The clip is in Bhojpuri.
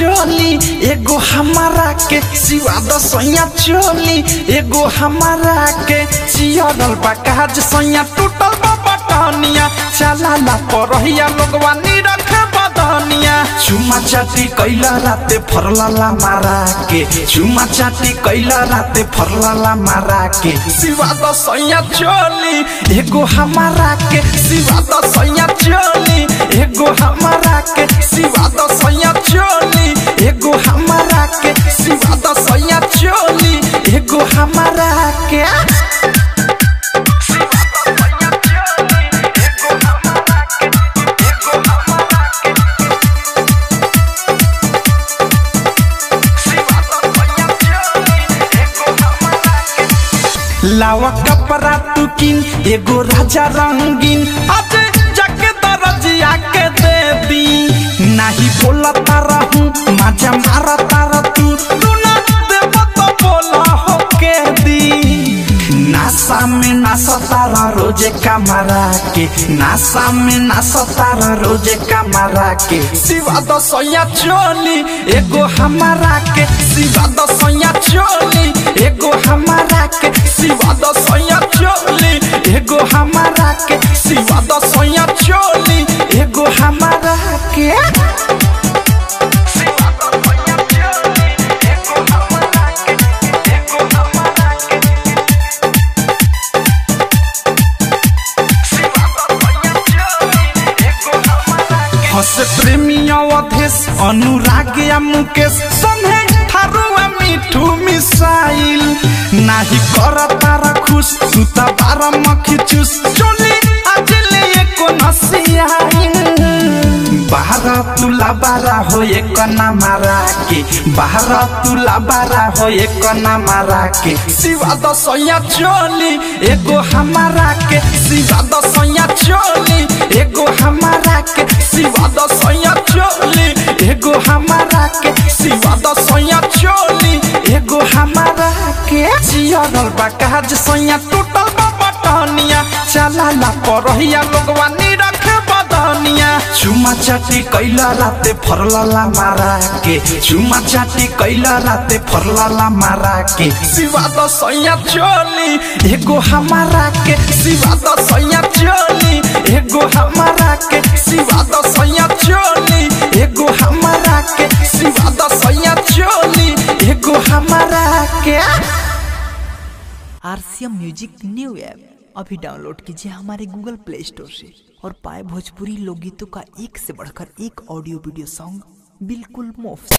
चोली एगो हमारा के, सिवा दसैया चोली एगो हमारा के। चियरल बा काज सैया टूटल बा बटनिया, चलाला परहिया लोगवा निरख बदनिया। चुमा चाटी कैला राते फरलाला मारा के, चुमा चाटी कैला राते फरलाला मारा के। सिवा दसैया चोली एगो हमारा के, सिवा दसैया चोली एगो हमारा के, सिवा दसैया चोली एगो हमारा के, सिवा दसैया चोली एगो हमारा के। लावा कपड़ा तू किन एगो राजा रंगीन, आज जाके दरजिया के दे दी। नाही बोला तारा हूँ माजा मारा तारा तू, तू ना देव तो बोला हो के दी। नासा में नासा तारा रोजे कमरा के, नासा में नासा तारा रोजे कमरा के। सिवा दसैया चोली एगो हमारा के, सिवा दसैया चोली एगो हमारा के, सिवा दसैया चोली एगो हमारा के, सिवा दसैया चोली एगो हमारा के। हस प्रेमी अवधेश अनुराग या मुकेश संगे थारुआ मिठू मिसाइल। नाही कर तारा खुश तू त बारह मखी चूस, चोली आज ले एको नसियाइल। बारह तुला बारह हो एक ना मारा के, बारह तुला बारह हो एक ना मारा के। सिवा दसैया चोली एगो हमारा के, सिवा दसैया चोली एगो हमारा के, सिवा दसैया चोली एगो हमारा के, सिवा दसैया चोली एगो हमारा के। जियरल बा काज सैया टूटल बा बटनिया, चलाला परहिया लोगवा निरख बदनिया। चुमा चाटी कैला राते फरलाला मारा के, चुमा चाटी कैला राते फरलाला मारा के। सिवा दसैया चोली एगो हमारा के, सिवा दसैया चोली एगो हमारा के, सिवा दसैया चोली एगो हमारा के, सिवा दसैया चोली एगो हमारा के। आरसीएम म्यूजिक न्यू ऐप अभी डाउनलोड कीजिए हमारे गूगल प्ले स्टोर से और पाए भोजपुरी लोकगीतों का एक से बढ़कर एक ऑडियो वीडियो सॉन्ग बिल्कुल मुफ्त।